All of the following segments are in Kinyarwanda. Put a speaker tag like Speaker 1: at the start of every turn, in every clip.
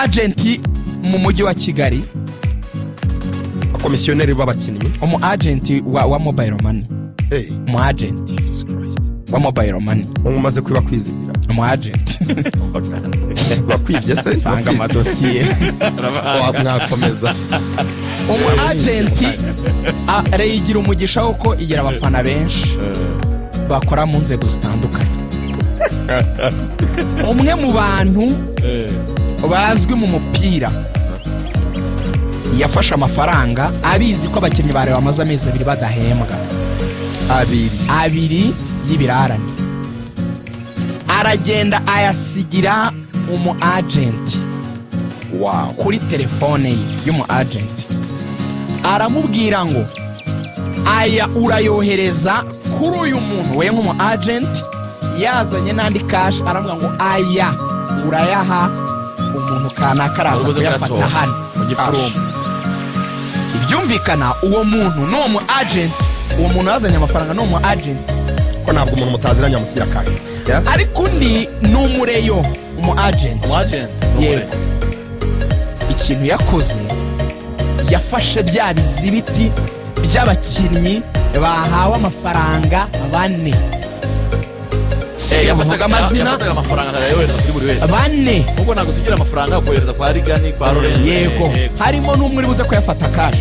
Speaker 1: agent mu mujyi wa Kigali.
Speaker 2: Abakomisiyoneri b'abakinnyi.
Speaker 1: Umu agent wa mobile money.
Speaker 2: Hey,
Speaker 1: umu agent
Speaker 2: Jesus Christ.
Speaker 1: wa mobile money.
Speaker 2: Umaze kwiba kwizigira.
Speaker 1: Umu agent.
Speaker 2: Bakwibye se?
Speaker 1: Banga amadosiye.
Speaker 2: Mwakomeza.
Speaker 1: Umu agent Rayon igira umugisha kuko igira abafana benshi bakora mu nzego zitandukanye. Umwe mu bantu bazwi mu mupira yafashe amafaranga abizi ko abakinnyi ba Rayon bamaze amezi 2 badahembwa.
Speaker 2: Abiri?
Speaker 1: 2 y'ibirarane. Aragenda ayasigira umu agent kuri telefone ye y'umu agent, aramubwira ngo aya urayohereza kuri uyu muntu we nk'umu agent. Yazanye n'andi cash, aramubwira ngo aya urayaha umuntu kanaka, araza
Speaker 3: Ubuze
Speaker 1: kuyafata
Speaker 3: kuyatora.
Speaker 1: hano
Speaker 3: Mu gifurumba.
Speaker 1: Ibyumvikana, uwo muntu ni uwo mu agent, uwo muntu yazanye amafaranga ni umu agent.
Speaker 2: Ko ntabwo umuntu mutaziranye amusigira cash. Yeah?
Speaker 1: Ariko undi ni umureyo, umu agent.
Speaker 3: Umu agent.
Speaker 1: Yego. Ikintu yakoze, yafashe bya bizibiti by'abakinnyi bahawe amafaranga bane, sivuga amazina.
Speaker 3: Yafataga amafaranga akayayohereza kuri buri wese.
Speaker 1: Bane.
Speaker 3: Ubwo ntabwo usigira amafaranga, ukohereza kwa Rigani, kwa Lorenzo.
Speaker 1: Yego, harimo n'umwe uri buze kuyafata cash.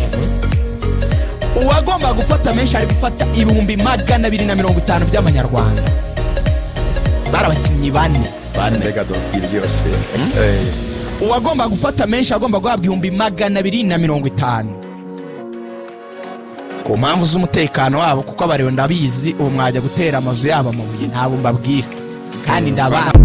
Speaker 1: Uwagomba gufata menshi ari gufata 250,000 by'amanyarwanda. Bari abakinnyi bane.
Speaker 3: Bane.
Speaker 2: Mbega dosiye iryoshye!
Speaker 1: Uwagomba gufata menshi agomba guhabwa 250,000 ku mpamvu z'umutekano wabo, kuko abarewe ndabizi, ubu mwajya gutera amazu yabo amabuye, ntabwo mbabwira kandi ndabazi.